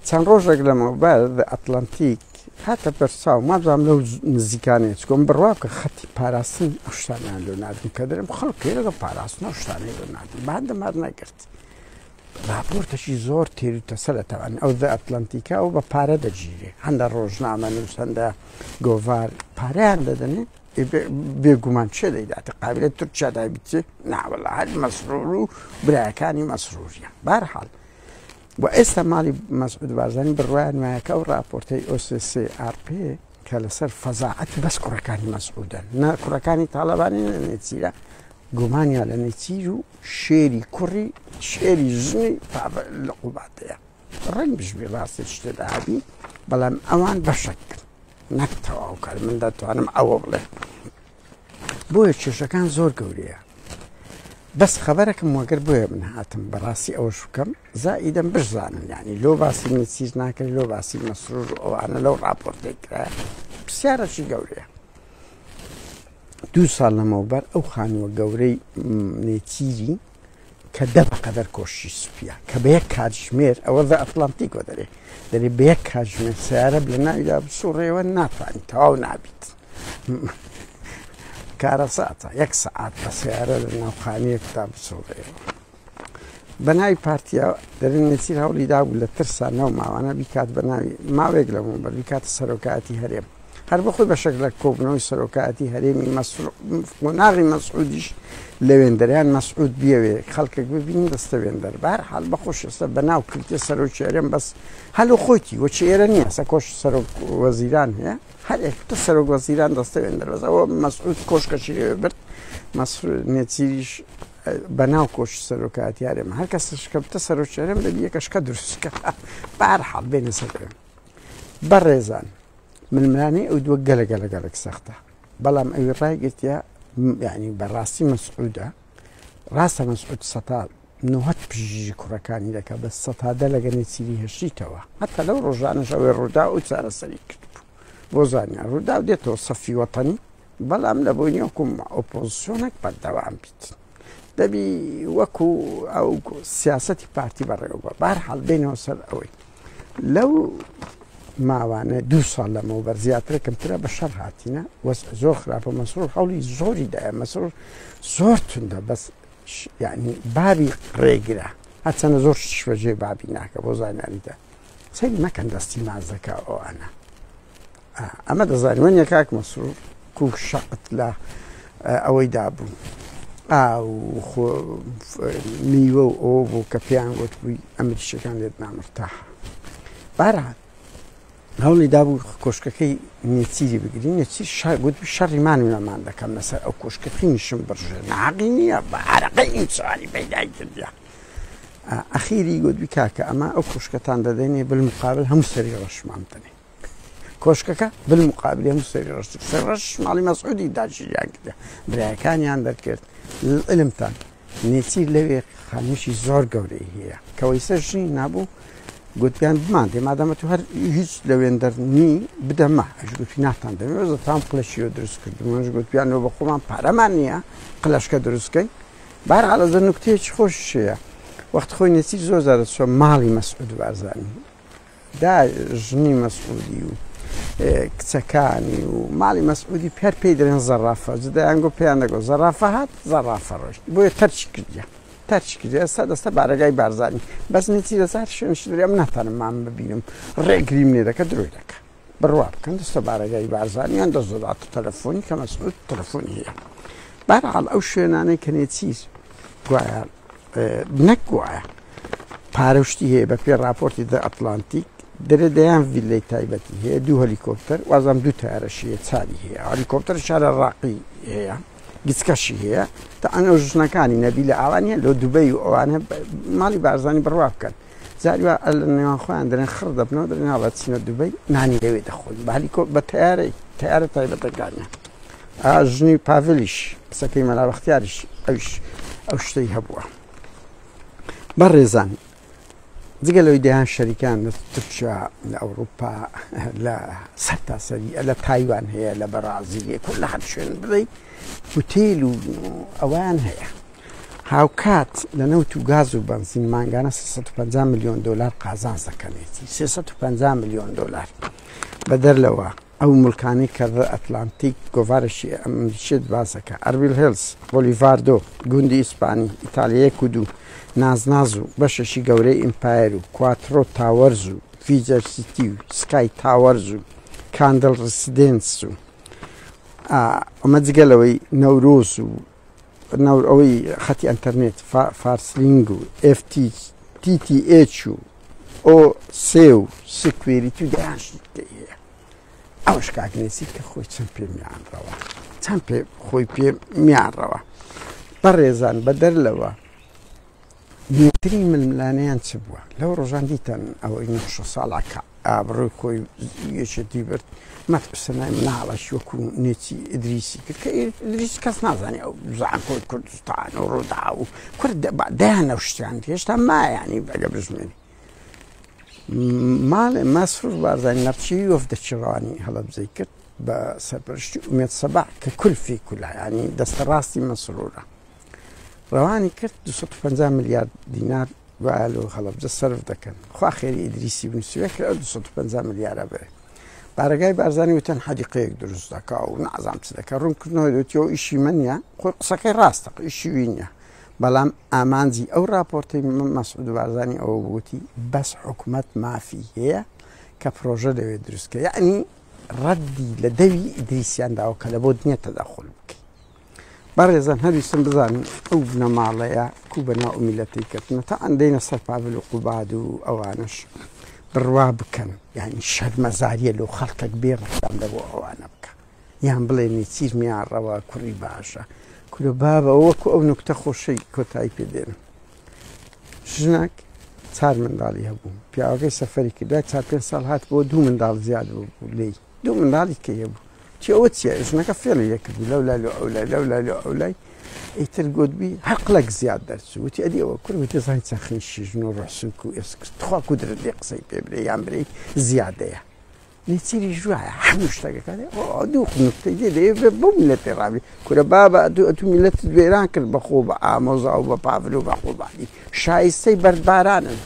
چەند ڕۆژێک لەمەوبەر The Atlantic هاتە بەرچاوم، وابزانم لەو نزیکانەیە، چونکە من بڕوا بکە خەتی پاراستن ئەو شتانەیان لۆ ناردم کە دەرم خەڵک هەیە لەگەڵ پاراستن ئەو شتانەی لۆ ناردم بە هەندەم هەر نەگرت. راپۆرتەکی زۆر تێر و تەسەلە تەوان ئەو The Atlantic ە ئەو بە پارە دەگیرێ، هەندە ڕۆژنامەنووس هەندە گۆڤار پارەیان دەدەنێ، بێگومان چێ دەیداتە قابلە تورکیا دایبچێ ناوەڵا هەر مەسرور و برایەکانی مەسروریان بارحاڵ و ئێستا ماڵی مەسعود بارزانی بڕوایان وایە کە ئەو راپۆرتەی OCCRP کە لەسەر فەزاعەت بەس کوڕەکانی مەسعودن نە کوڕەکانی تاڵەبانی نە نێچیرە گومانیان لە نێچیر و شێری کوڕی شێری ژنی لە قوباتەیە ڕەنگ بژبی ڕاستی شتێدا هەبی بەڵام ئەوان بەشەک بن نەک تەواو کار من دەتوانم ئەوە بڵێ بۆیە کێشەکان زۆر گەورەیە بەس خەبەرەکم وەگەر بۆیە من هاتم بەڕاستی ئەوەش بکەم زائیدەم بشزانن یعنی لۆ باسی نێچیر ناکرێت لۆ باسی مەسرور و ئەوانە لەو راپۆرتێک کرا پرسیارەکی گەورەیە دوو ساڵ لەمەوبەر ئەو خانووە گەورەی نێچیری کە دە بەقەدەر کۆشکی سپیە کە بە یەک کاتژمێر ئەوە The Atlantic وە دەرێ دەرێ بە یەک کاتژمێر سیارە لە ناویدا بسوڕێوە ناتوانانی تەواو نابیت کارەساتە یەک سەعات بە سیارە لە ناوخانەیەکدا بسوڕێەوە بە ناوی پارتیا دەرێن نێچیر هەوڵی دابوو لە ترسا نەو ماوانە بیکات بە ناوی ماوەیەک لەمەوبەر بیکاتە سەرۆکایەتی هەرێم هەر بۆ خۆی بەشێک لە کۆبوونەوەی سەرۆکایەتی هەرێمی قۆناغی مەسعودیش لەوێندەریان مەسعود بیەوێ خەڵکێک ببینی دەستە وێندەر بار حال بەخۆش ئێستا بەناو کردێ سەرۆکی هەرێم بەس هەلو خۆیتی وەچی ئێرە نییە سە کۆش سەرۆک وەزیران هەیە هەر یەک سەرۆک وەزیران دەستە وێندەر بەس ئەوە مەسعود کۆشکەشی لەوێ برد مەسعود نێچیریش بەناو کۆشی سەرۆکایەتی هەرێم هەر کەسش کە بتە سەرۆکی هەرێم دەبی یەکەشکە دروست کە بەهەرحاڵ بێنە سەر ئێمە بەڕێزان ململانێی ئەو دووە گەلە گەلە گەلک سەختە بەڵام ئەوی ڕایگرتیە یعنی بەڕاستی مەسعودە ڕاستە مەسعود سەتا نۆهەت پژیژی کوڕەکانی دەکا بە سەتا دە لەگە نێچیری هێشتیتەوە هەتا لەو ڕۆژانەش ئەوەی ڕوودا و چارەسەری کرد بوو بۆ زانیان ڕوودا و دێتەوە سەفی وەتەنی بەڵام لە بۆی وەکو ئۆپۆزیسیۆنێک بەردەوام بیت دەبی وەکو ئەو سیاسەتی پارتی بەڕێوە بە بارحاڵ بینەوە سەر ئەوەی لەو ماوانە دوو ساڵ لەمەوبەر زیاترە کەمترە بە شەڕ هاتینە وەز زۆر خراپە مەسرور هەوڵی زۆری دایە مەسرور زۆر توندە بەس یعنی بابی ڕێگرە هەرچەنە زۆر شتیش بەجێ بابی ناکە بۆ زانیاریدا سەیری مەکەن دەستی مازەکە ئەوانە ئەمە دەزانی وەنیە کاک مەسرور کو شەقت لە ئەوەی دابوو ئاو میوە و ئەوە بوو کە پێیان گوت بووی ئەمریکیەکان لێت نامرتاحە باران هەوڵی دابوو کۆشکەکەی نێچیری بگری نێچیر گوت شەڕی مان و نەمان دەکەم لەسەر ئەو کۆشکە خوێنیشم بڕژێ ناقی نییە بە عرەقەی ئینسانی پەیدای کردیە ئەخیری گوت کاکە ئەمە ئەو کۆشکەتان دەدەینێ بالمقابل هەموو سەری ڕەشمان بدەنێ کۆشکەکە بالمقابل هەموو سەری ڕەش سەر ڕەش ماڵی مەسعودی داگیریان کرد برایەکانیان دەرکرد علمتان نێچیر لەوێ خانوویەکی زۆر گەورەی هەیە کە وەیسە ژنی نابوو گوتیان بمان دێ مادەمە تو هەر هیچ لەوێن دەرنی بدەمە ئەش گوتی ناتان دەمێ زەتام قلەشیەوە دروست کردم گوتیان بە خۆمان پارەمان نییە قلەشکە دروستکەین بارحاڵ ئەزە نوکتەیەکی خۆشیش هەیە وەخت خۆی نێچیر زۆر جار دەچوە ماڵی مەسعود بارزانی دا ژنی مەسعودی و کچەکانی و ماڵی مەسعودی پێر پێی دەرێن زەڕافە جدایان گۆ پێیان دەگۆ زەڕافە هات زەڕافە ڕۆشت بۆیە تەرکی کردیە تەرکی کردیە ئێستا دەستە بارەگای بارزانی بەس نێچیر لەسەر شوێنش دەرێ ئەم ناتانم مام ببینم ڕێگریم لێ دەکە درۆی دەکە بڕوا بکەن دەستە بارەگای بارزانیان دەست دەداتە تەلەفۆنی کە مەسعود تەلەفۆنی هەیە بەهەرحاڵ ئەو شوێنانەی کە نێچیر گوایە نەک گوایە پارە و شتی هەیە بە پێ راپۆرتی The Atlantic دەرێ دەیان ڤیلەی تایبەتی هەیە دوو هەلیکۆپتەر وازام دوو تارەشی هەیە چاری هەیە هەلیکۆپتەر شارە ڕاقی هەیە گچکەشی هەیە تا ئەنە ژنەکانی نەبی لە ئاوانە لۆ دوبەی و ئەوانە ماڵی بارزانی بڕوا بکەن جاری وا لە نێوان خۆیان دەرێن خڕ دەبنەوە دەرێن هەڵە چینە دوبەی نانی لەوێ دەخۆین بە هەلیکۆ بە تەیارەی تەیارە تایبەتەکانیان ژنی پاڤلیش قسەکەی مەلا بەختیاریش ئەویش ئەو شتەی هەبووە بەڕێزان جگە لەوەی دەیان شەریکان لە تورکیا لە ئەوروپا لە سەرتاسەری لە تایوان هەیە لە بەرازیل کل لە هەر شوێن بڵێ هوتێل و ئەوان هەیە. هاوکات لە نەوت و گاز و بەنزین مانگانە 350 ملیۆن دۆلار قازانج دەکەنێتی 350 ملیۆن دۆلار. بەدەر لەوە ئەو مڵکانەی کە ذە ئەتلانتیک گۆڤارێکی ئەمریکیت باس دەکا، ئەربیل هێلز، بۆلیڤاردۆ، گوندی ئیسپانی، ئیتالیا یەک و دوو، نازناز و بەشێکی گەورەی ئیمپایەر و کواترۆ تاوەرز و فیجەر سیتی و سکای تاوەرز و کاندڵ ڕیسیدێنس و ئەمە جگە لەوەی نەورۆز و ئەوەی خەتی ئەتەرنێت فارسلینگ و ئف تی تی ئێچ و ئۆ سێ و سکوێریتی و دەیان شتی دیکەی هەیە. ئەوەش کاک نێچیر کە خۆی چەند پێ میانڕەوە، چەند پێ خۆی پێ میانڕەوە. بەڕێزان بەدەر لەوە نوێترین ململانێیان چ بووە؟ لەو ڕۆژان دیتان ئەوەی 9 ساڵە کە ئابڕووی خۆی یەکێتی برد مەترسنای مناڵەش وەکو نێچی ئیدریسی کرد کە ئیدریس کەس نازانێ ئەو زانکۆی کوردستان و ڕوودا و کورد دەیان لەو شتیان هێشتا مایانی بەگە بژمێری ماڵێ مەسرور بارزانی نەخشی وەفدەکی ڕەوانی هەڵەبجەی کرد بە سەرپەرشتی ئومێد سەباح کە کولفی کولا ینی دەستە ڕاستی مەسرورە ڕەوانی کرد 250 میلیارد دینار گوایە لۆ هەڵەبجە سەرف دەکەن خوا خێری ئیدریسی بنووسیوە کرد ئەو 250 میلیارە بێ بارەگای بارزانی وتن حەدیقەیەک دروست دەکا و نازام چ دەکا ڕوونکردنەوەی دەوتیەوە ئیشی من نیە خۆی قسەکەی ڕاستە ئیشی وی نیە بەڵام ئامانجی ئەو راپۆرتەی مەسعود بارزانی ئەوە بووتی بەس حکومەت مافی هەیە کە پرۆژە لەوێ دروستکە یعنی ڕەدی لە دەوی ئیدریسیان داوە کە لە بۆ نییە تەدەخول بکەی بەڕێزان هەر ویستم بزانن ئەو بنەماڵەیە کو بەناو ئەو میلەتەی کردنە تا ئەندەینە سەر پاڤل و قوباد و ئەوانەش بڕوا بکەن یعنی شەرمەزاریە لۆ خەڵکێک بێ ڕەحم لە بۆ ئەوانە بکە یان بڵێ نێچیر میانڕەوە کوڕی باشە کورە بابە وەکو ئەو نوکتە خۆشەی کۆتایی پێ دێنم ژنەک چار منداڵی هەبوو پیاوەکەی سەفەری کرد دوای چار پێنج ساڵ هات بۆ دوو منداڵ زیاد بوو لێی دوو منداڵی کەی هەبوو چی ئەوە چیە ژنەکە فێڵی لێ کردو لەو لای لۆ ئەو لای لەو لای لۆ ئەو لای ئیتر گوتبی هەر قلەک زیاد دەرچوو وتی ئەدی ئەوە کور وتی زانی چەند خینشی ژن و ڕۆحسوک و ئێسک تخوا کودرت لێ قسەی پێ برێ یان برێ زیادەیە نێچیریش وایە هەموو شتەکەکە دوو نوکتەی لێ دەیە بۆ میلەتی ڕابی کورە بابە ئەتوو ئەتوو میلەتت وێران کرد بەخۆ بە ئامۆزا و بە پاڤل و بە قوبادی شایستەی بەردبارانن.